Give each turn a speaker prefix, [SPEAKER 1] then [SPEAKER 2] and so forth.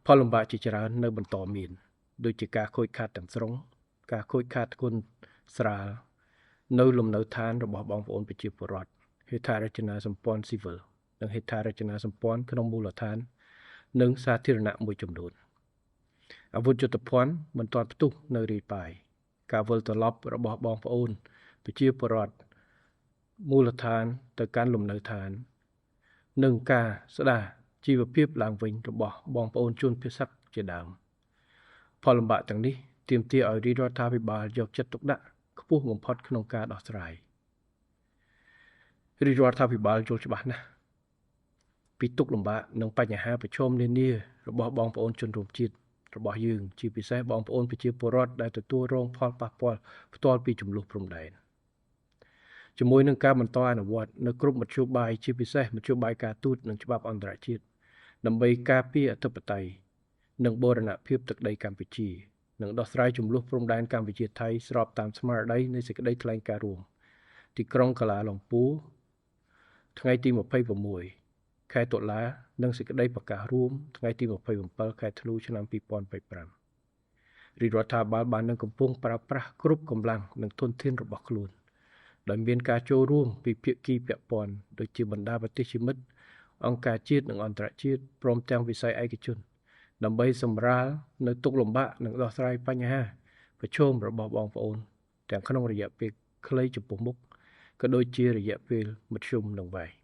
[SPEAKER 1] ផលលំបាកជាច្រើននៅបន្តមាន ដូចជាការខូចខាតទាំងស្រុង ការខូចខាតធ្ងន់ស្រាលនៅលំនៅឋានរបស់បងប្អូនប្រជាពលរដ្ឋ ហេដ្ឋារចនាសម្ព័ន្ធស៊ីវិល និងហេដ្ឋារចនាសម្ព័ន្ធក្នុងមូលដ្ឋាន និងសាធារណៈមួយចំនួន អាវុធយុទ្ធភណ្ឌមិនទាន់ផ្ទុះនៅរាយប៉ាយ ការវិលត្រឡប់របស់បងប្អូនប្រជាពលរដ្ឋមូលដ្ឋានទៅកាន់លំនៅឋាន និងការស្ដារជីវភាពឡើងវិញរបស់បងប្អូនជនភៀសសឹកជាដើម ផលលំបាកទាំងនេះទាមទារឲ្យរាជរដ្ឋាភិបាលយកចិត្តទុកដាក់ខ្ពស់បំផុតក្នុងការដោះស្រាយ រាជរដ្ឋាភិបាលយល់ច្បាស់ណាស់ពីទុក្ខលំបាកនិងបញ្ហាប្រឈមនានារបស់បងប្អូនជនរួមជាតិរបស់យើង ជាពិសេសបងប្អូនប្រជាពលរដ្ឋដែលទទួលរងផលប៉ះពាល់ផ្ទាល់ពីចំនួនព្រំដែន ជាមួយនឹងការបន្តអនុវត្តនៅគ្រប់មធ្យោបាយ ជាពិសេសមធ្យោបាយការទូតនិងច្បាប់អន្តរជាតិ ដើម្បីការពារអធិបតេយ្យនិងបូរណភាពទឹកដីកម្ពុជា និងដោះស្រាយចំនួនព្រំដែនកម្ពុជាថៃស្របតាមស្មារតីនៃសេចក្តីថ្លែងការណ៍រួមទីក្រុងកាឡាឡុងពួរថ្ងៃទី26ខែតុលា និងសេចក្តីប្រកាសរួមថ្ងៃទី27ខែធ្នូឆ្នាំ2025 រាជរដ្ឋាភិបាលបាននឹងកំពុងប្រើប្រាស់គ្រប់កម្លាំងនិងធនធានរបស់ខ្លួន ដោយមានការចូលរួមពីភាគីពាក់ព័ន្ធដូចជាបណ្ដាប្រទេសជាមិត្ត អង្គការជាតិនិងអន្តរជាតិ ព្រមទាំងវិស័យឯកជន ដើម្បីសម្រាលនៅទុក្ខលំបាកនិងដោះស្រាយបញ្ហាប្រឈមរបស់បងប្អូន ទាំងក្នុងរយៈពេលខ្លីចំពោះមុខ ក៏ដូចជារយៈពេលមធ្យមនិងវែង។